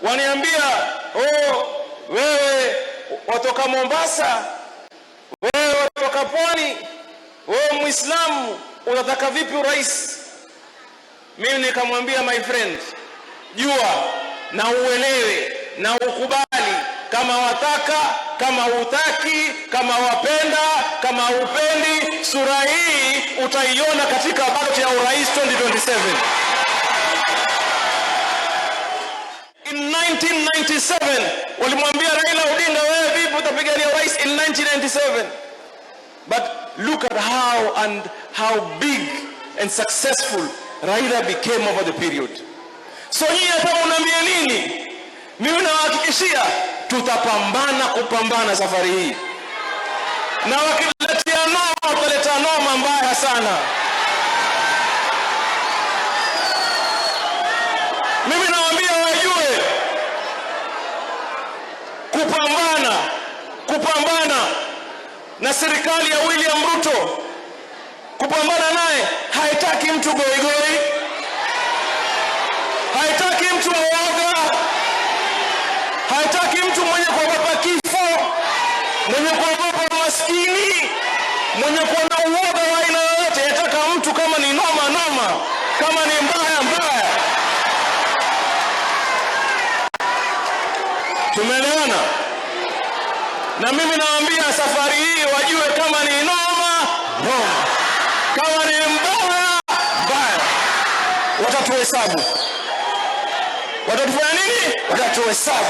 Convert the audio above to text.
Waniambia, "Oh, wewe watoka Mombasa, wewe watoka Pwani, wewe Muislamu, unataka vipi urais?" Mimi nikamwambia, "My friend, jua na uelewe na ukubali, kama wataka, kama hutaki, kama wapenda, kama hupendi, sura hii utaiona katika ballot ya urais 2027." In 1997 walimwambia Raila Odinga, "Wewe vipi utapigania urais in 1997?" But look at how and how big and successful Raila became over the period. So nyinyi hata mnaambia nini? Mimi nawahakikishia tutapambana kupambana safari hii, na wakiletea noma, wataleta noma mbaya sana. Mimi nawaambia wajue kupambana, kupambana na serikali ya William Ruto, kupambana naye haitaki mtu goigoi, haitaki mtu mwoga, haitaki mtu mwenye kuogopa kifo, mwenye kuogopa maskini, mwenye kuwa na uoga wa aina yoyote. Yataka mtu kama ni noma noma, kama ni mbaya mbaya. Tumeelewana? Na mimi nawaambia safari hii wajue kama ni noma noma, kama ni mbaya mbaya, watatuhesabu. Watatufanya nini? Watatuhesabu.